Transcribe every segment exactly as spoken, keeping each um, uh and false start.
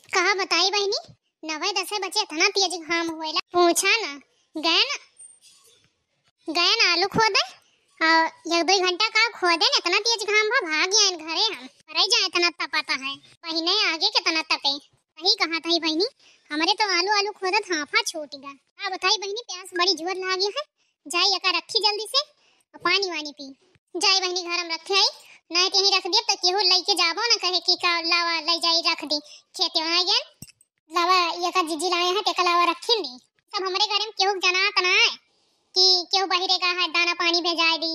कहा बताई बहिनी, नवै दसै बजे इतना तेज घाम होएला, पूछा ना। गए ना, गए ना आलू खोदे, और एक दो घंटा का खोदे न, इतना तेज घाम भा, भाग आइन घरे हम। मरे जाए, इतना तपता है, बहिने आगे कितना तपे। सही कहा था बहिनी, हमरे तो आलू आलू खोदत हाफा छूट गा। का बताई बहिनी, प्यास बड़ी जोर लागी है, जाई एका रखी जल्दी से, और पानी वानी पी। जाई बहिनी, घर में रखे आई, नहीं तो यहीं रख दिए तो केहू लइके जाबो ना कहे कि का लावा लइ जाई रख दी, खेते में आ गए, लावा एका जिज्जी लाए हैं, तेका लावा रखिन दी। सब हमरे घर में केहू जनात ना है कि केहू बहिरे गा है, दाना पानी भेजाए दी,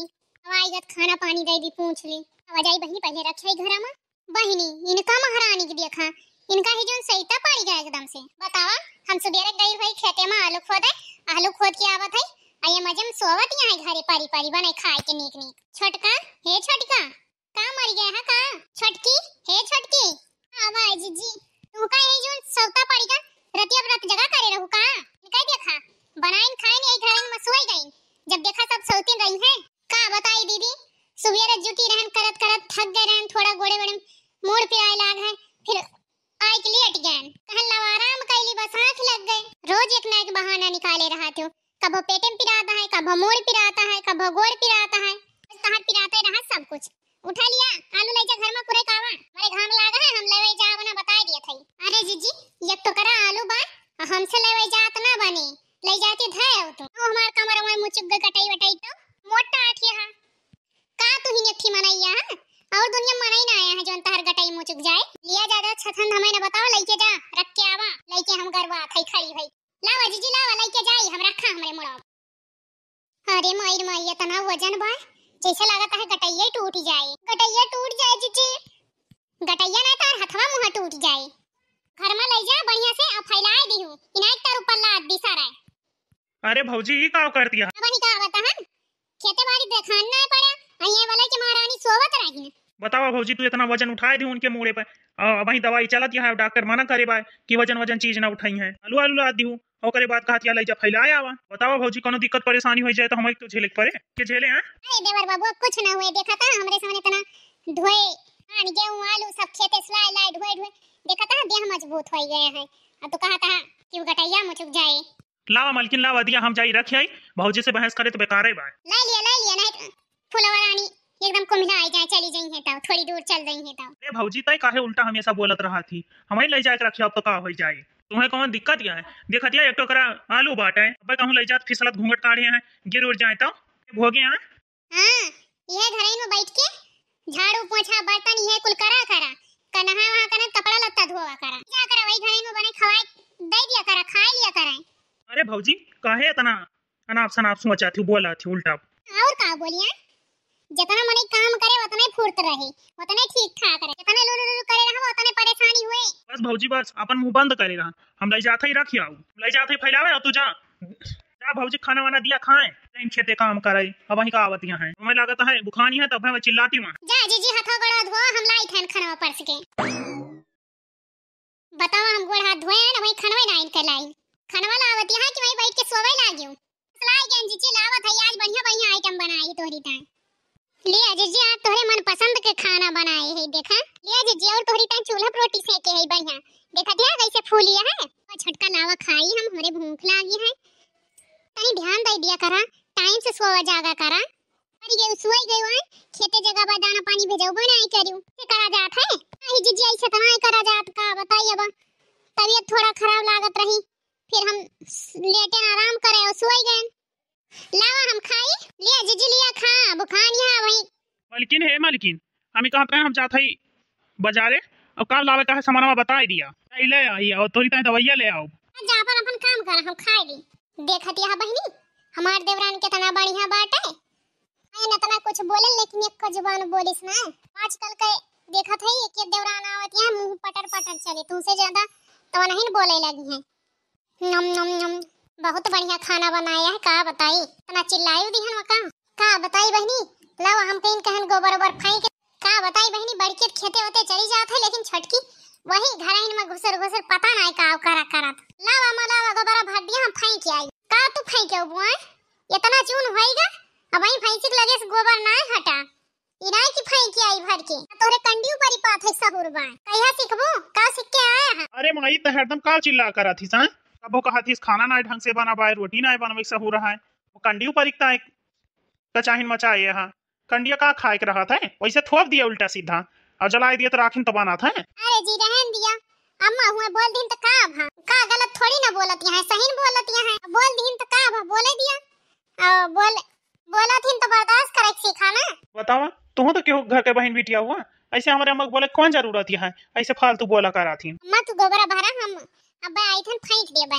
हवाई गत खाना पानी दे दी, पूछ ली। अब जाई बहिनी, पहले रखे आई घर में। बहिनी, इनका महारानी के देखा, इनका ही जोन सैता पड़ी गया एकदम से। बतावा, हम सुबेरे गई हुई खेते में आलू खोदे, आलू खोद के आवत है, आ ये मजे में सोवत यहाँ घरे पारी पारी बने खाए के नीक नीक। छोटका, हे छोटका, का मर गया है का? छोटकी, हे छोटकी, आवा है जीजी। तू का यही जोन सौता पड़ी का रतिया बरत जगह करे रहू का? इनका देखा, बनाइन खाइन यही घर में सोई गई, जब देखा सब सौतीन रही है। का बताई दीदी, सुबेरे जुटी रहन, करत करत थक गए रहन, थोड़ा गोड़े वोड़े मूड़ पिराए लाग है, फिर आइके लेट गए। कहन लावा आराम कैली, बस आँख लग गए। रोज एक ना एक बहाना निकाले रहत हो, कभो पेटे में पिराता है, कभो मूड़ पिराता है, कभो गोड़ पिराता है। बस तहार पिराते रहा सब कुछ। उठा लिया, आलू ले जा घर में कुरे कावा। मारे घाम लाग है, हम लेवे जाब ना, बताए दिया था। अरे जीजी, एक टोकरा आलू बा, आ हमसे लेवे जात ना बनी, ले जाती धै हो तू। ओ हमार कमर में मुचुक गए गटई वटई तो मोटा आठिया है। का तू ही नेठी मनैया है? और दुनिया मनई ना आया है जोन तहर गटई मुचुक जाए। लिया जा, जा छथन धमई न बताओ, लइके जा, रख के आवा, लइके हम गरवा थई खड़ी भई। लावा जीजी लावा, लइके जाई, हम रखा हमरे मुड़ा। अरे माई रे माई, इतना वजन बा, जैसे लागत है गटैया टूट जाए, गटैया टूट जाए जीजी, गटैया ना तार हथवा मुँह टूट जाए। घर में ले जा बढ़िया से, आ फैलाए दीहू, इनाई तार ऊपर लाद दी सारा। अरे भौजी, ई का कर दिया? अब ही का बता हम, खेते बाड़ी देखान ना पड़ा, आ ये वाला के महारानी सोवत रही। बतावा भौजी, तू इतना वजन उठाए दी उनके मूड़े पे, आ, अबही दवाई चलत यहाँ, डॉक्टर मना करे बा कि वजन वजन चीज ना उठाई है। आलू आलू लाद दीहू, ओकरे बाद कहत या ले जा फैलाए आवा। बतावा भौजी, कोनो दिक्कत परेशानी हो जाए तो हम एक तो झेले के पड़े, के झेले हैं? अरे देवर बाबू, कुछ ना हुए, देखा था हमरे सामने इतना ढोए, धान गेहूं आलू सब खेते से लाए लाए ढोए ढोए, देखा था देह मजबूत हो गए हैं। अब तो कहा था कि वो गटैया मुचुक जाए। लावा मलकिन, लावा दिया, हम जाई रख आई। भौजी से बहस करे तो बेकार है बात। ले लिया, ले लिया, नहीं तो फुलवा रानी एकदम कुम्हिला आई जाए, चली जाई है तो, थोड़ी दूर चल जाई है तो। अरे भौजी, तय काहे उल्टा हमेशा बोलत रहा थी? हमें ले जाए के रखिया, अब तो का हो जाए? तुम्हें कौन दिक्कत या है? देखत या एक टोकरा आलू बाटे, अबे कहूँ ले जात फिसलत घूंघट काढ़े हैं, गिर उड़ जाए तो भोगे हैं। हाँ, यह घर में बैठ के झाड़ू पोछा बर्तन यह कुल करा करा, का नहा वहा करा, कपड़ा लत्ता धोवा करा, जा करा वही घर में बने खवाए दे दिया करा, खाए लिया करा। अरे भौजी, काहे इतना अनाप शनाप सोचा थी, बोला थी उल्टा। और का बोलिया, जितना मनई काम करे उतने फुर्त रहे, उतने ठीक ठाक रहे, जितने लुरु लुरु करे रहा उतने परेशानी हुए। बस भौजी बस, अपन मुंह बंद करे रहा, हम ले जाते ही रख आओ, हम ले जाते ही फैलावे, और तू जा, जा भौजी खाना वाना दिया खाए, टाइम खेते काम करे, अब वहीं का आवत यहाँ है, तुम्हें लागत है बुखानी है तब है चिल्लाती वहाँ। जा जीजी हाथों गोड़वा धो, हम लाई थैन खाना परस के। बतावा, हम गोड़ हाथ धोए हैं ना, वही खनवे ना इनके लाई। खनवा लावत यहाँ कि वहीं बैठ के सोवे लागियो। लाई गए जीजी, लावत है, आज बढ़िया बढ़िया आइटम बनाई तोहरी ताई। लिया जीजी, आज तोहरे मनपसंद के खाना बनाए है, देखा। लिया जीजी, और तोहरी ताई चूल्हा पर रोटी सेके है बढ़िया। देखा दिया कैसे फूली है। और छोटका लावा खाई हम, हमरे भूख लागी है। तनी ध्यान दे दिया करा, टाइम से सोवा जागा करा। अरे ये सोई गयो है, खेते जगह बा दाना पानी भेजबो नहीं करियो। से करा जात है? नहीं जीजी, ऐसे तो नहीं करा जात, का बताई अब। तबीयत थोड़ा खराब लागत रही, फिर हम लेटे आराम करे और सोई गए। लावा हम खाई, लिया जीजी लिया खा, बुखान यहाँ वही। मलकिन, हे मलकिन, हमें कहत रहे हम जात हई बाजारे, अब का लावे का है सामानवा बताई दिया, जाई ले आई और तोरी ताई दवाइया ले आओ। जा अपन अपन काम कर, हम खाए ली। देखत यह बहिनी, हमार देवरान कितना बढ़िया बाटे। आयन इतना कुछ बोले, लेकिन एक जुबान बोलिस ना। आजकल के देखत है, एक एक देवरान आवत यहाँ, मुंह पटर पटर चले, तुमसे ज्यादा तो नहीं बोले लगी हैं। नम, नम, नम। बहुत बढ़िया खाना बनाया है, का बताई, इतना चिल्लाई दिहन वका। का बताई बहिनी, लावा हम कहीं कहन गोबर ओबर फेंक। का बताई बहिनी, बड़की खेते होते चली जात है, लेकिन छोटकी वही घरहिन में घुसर घुसर पता नहीं का करा करत। लावा अम्मा, लावा गोबरा भर दिया, हम फेंक आई। का तू फेंके बुआ? इतना चून होइगा, अब वहीं भैंसी के लगे से गोबर ना हटा। इनाई की फेंक आई भर के, तोहरे कंडी ऊपर ही पात है सहूर बा। कहिया सीखबू? का सीख के आया है? अरे माई, त हरदम का चिल्ला करत हिस, हाँ? कबो कहत हिस खाना नाय ढंग से बनाबाय, रोटी नाय बनवे सहूर है, वो कंडियो परिकता है। का चाहिन मचाए यहाँ? कंडिया का खाए के रहत है, वैसे थोप दिया उल्टा सीधा, और जलाए दिया तो राखिन तो बनत है। अरे जी, रहन दिया, अम्मा हुए बोल दिन तो का भा, का गलत थोड़ी ना बोलत यहाँ, सही न बोलत यहाँ, बोल दिन तो का भा, बोले दिया, और बोल, बोलत हिन तो बर्दाश्त करे के सीखा ना। बतावा, तुहू तो केहू घर के बहन बिटिया हुआ, ऐसे हमारे अम्मा के बोले के कौन जरूरत यहाँ, ऐसे फालतू बोला करत हिन। अम्मा तू गोबरा भरा, हम अब आई थन फेंक देबे।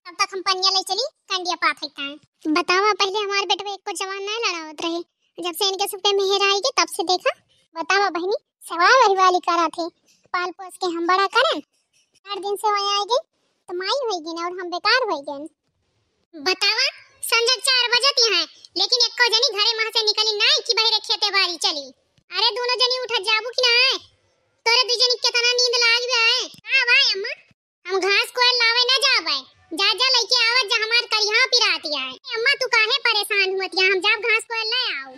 तब तक हम पनिया ले चली, कंडिया पात है कहाँ। बतावा, पहले हमार बेटवा एको जवान नाय लड़ावत रहे, जब से इनके सबके मेहर आई गई तब से देखा। बतावा बहनी, सवा वही वाली करा थे, पाल पोस के हम बड़ा करन, चार दिन से वही आई गई तो माई होई गई और हम बेकार होई गए। बतावा, संझक चार बजत यहाँ, लेकिन एको जनी घरे मह से निकली नाय कि बहरे खेते बारी चली। अरे दोनों जनी उठत जाबू कि नाय? तोरे दू जनी केतना नींद लाग गया है। हाँ भाई अम्मा, हम घास कोयल लावे ना जाबे, जा जा लइके आवत जा, हमार करिहा पिरात है। अम्मा तू काहे परेशान हुअत या, हम जाब घास कोयल ले आओ।